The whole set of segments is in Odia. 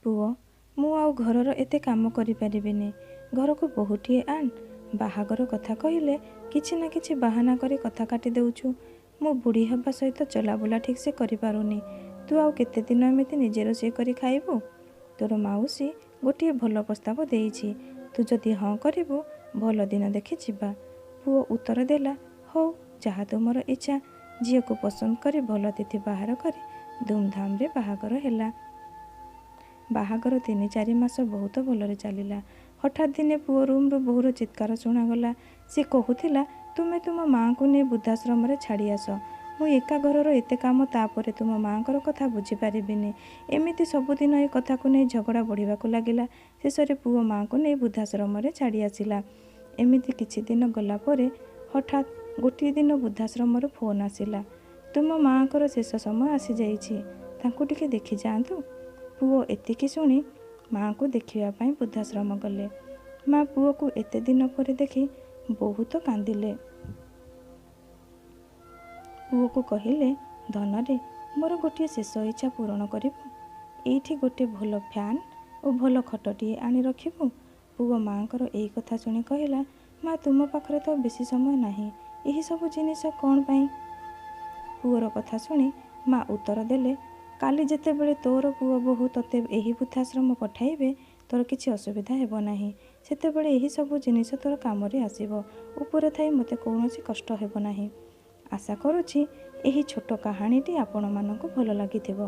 ପୁଅ, ମୁଁ ଆଉ ଘରର ଏତେ କାମ କରିପାରିବିନି। ଘରକୁ ବୋହୂଟିଏ ଆଣ। ବାହାଘର କଥା କହିଲେ କିଛି ନା କିଛି ବାହାନା କରି କଥା କାଟି ଦେଉଛୁ। ମୁଁ ବୁଢ଼ୀ ହେବା ସହିତ ଚଲାବୁଲା ଠିକ୍ସେ କରିପାରୁନି। ତୁ ଆଉ କେତେଦିନ ଏମିତି ନିଜେ ରୋଷେଇ କରି ଖାଇବୁ? ତୋର ମାଉସୀ ଗୋଟିଏ ଭଲ ପ୍ରସ୍ତାବ ଦେଇଛି। ତୁ ଯଦି ହଁ କରିବୁ, ଭଲ ଦିନ ଦେଖି ଯିବା। ପୁଅ ଉତ୍ତର ଦେଲା, ହଉ, ଯାହା ତୁମର ଇଚ୍ଛା। ଝିଅକୁ ପସନ୍ଦ କରି ଭଲ ତିଥି ବାହାର କରି ଧୁମଧାମରେ ବାହାଘର ହେଲା। ବାହାଘର 3-4 ମାସ ବହୁତ ଭଲରେ ଚାଲିଲା। ହଠାତ୍ ଦିନେ ପୁଅ ରୁମ୍ରୁ ବୋହୂର ଚିତ୍କାର ଶୁଣାଗଲା। ସେ କହୁଥିଲା, ତୁମେ ତୁମ ମାଆଙ୍କୁ ନେଇ ବୃଦ୍ଧାଶ୍ରମରେ ଛାଡ଼ି ଆସ। ମୁଁ ଏକା ଘରର ଏତେ କାମ, ତାପରେ ତୁମ ମାଆଙ୍କର କଥା ବୁଝିପାରିବିନି। ଏମିତି ସବୁଦିନ ଏ କଥାକୁ ନେଇ ଝଗଡ଼ା ବଢ଼ିବାକୁ ଲାଗିଲା। ଶେଷରେ ପୁଅ ମାଆଙ୍କୁ ନେଇ ବୃଦ୍ଧାଶ୍ରମରେ ଛାଡ଼ି ଆସିଲା। ଏମିତି କିଛି ଦିନ ଗଲା ପରେ ହଠାତ୍ ଗୋଟିଏ ଦିନ ବୃଦ୍ଧାଶ୍ରମରୁ ଫୋନ୍ ଆସିଲା, ତୁମ ମାଆଙ୍କର ଶେଷ ସମୟ ଆସିଯାଇଛି, ତାଙ୍କୁ ଟିକେ ଦେଖିଯାଆନ୍ତୁ। ପୁଅ ଏତିକି ଶୁଣି ମାଆଙ୍କୁ ଦେଖିବା ପାଇଁ ବୃଦ୍ଧାଶ୍ରମ ଗଲେ। ମା ପୁଅକୁ ଏତେ ଦିନ ପରେ ଦେଖି ବହୁତ କାନ୍ଦିଲେ। ପୁଅକୁ କହିଲେ, ଧନରେ, ମୋର ଗୋଟିଏ ଶେଷ ଇଚ୍ଛା ପୂରଣ କରିବୁ? ଏଇଠି ଗୋଟେ ଭଲ ଫ୍ୟାନ୍ ଓ ଭଲ ଖଟଟିଏ ଆଣି ରଖିବୁ। ପୁଅ ମାଆଙ୍କର ଏଇ କଥା ଶୁଣି କହିଲା, ମା, ତୁମ ପାଖରେ ତ ବେଶୀ ସମୟ ନାହିଁ, ଏହିସବୁ ଜିନିଷ କ'ଣ ପାଇଁ? ପୁଅର କଥା ଶୁଣି ମା ଉତ୍ତର ଦେଲେ, କାଲି ଯେତେବେଳେ ତୋର ପୁଅ ବୋହୂ ତୋତେ ଏହି ବୃଦ୍ଧାଶ୍ରମ ପଠାଇବେ, ତୋର କିଛି ଅସୁବିଧା ହେବ ନାହିଁ। ସେତେବେଳେ ଏହିସବୁ ଜିନିଷ ତୋର କାମରେ ଆସିବ। ଉପରେ ଥାଇ ମୋତେ କୌଣସି କଷ୍ଟ ହେବ ନାହିଁ। ଆଶା କରୁଛି ଏହି ଛୋଟ କାହାଣୀଟି ଆପଣମାନଙ୍କୁ ଭଲ ଲାଗିଥିବ।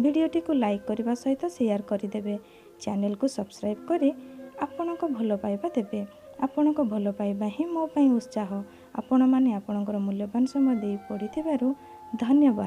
ଭିଡ଼ିଓଟିକୁ ଲାଇକ୍ କରିବା ସହିତ ସେୟାର କରିଦେବେ। ଚ୍ୟାନେଲକୁ ସବସ୍କ୍ରାଇବ୍ କରି ଆପଣଙ୍କ ଭଲ ପାଇବା ଦେବେ। ଆପଣଙ୍କ ଭଲ ପାଇବା ହିଁ ମୋ ପାଇଁ ଉତ୍ସାହ। ଆପଣମାନେ ଆପଣଙ୍କର ମୂଲ୍ୟବାନ ସମୟ ଦେଇ ପଢ଼ିଥିବାରୁ ଧନ୍ୟବାଦ।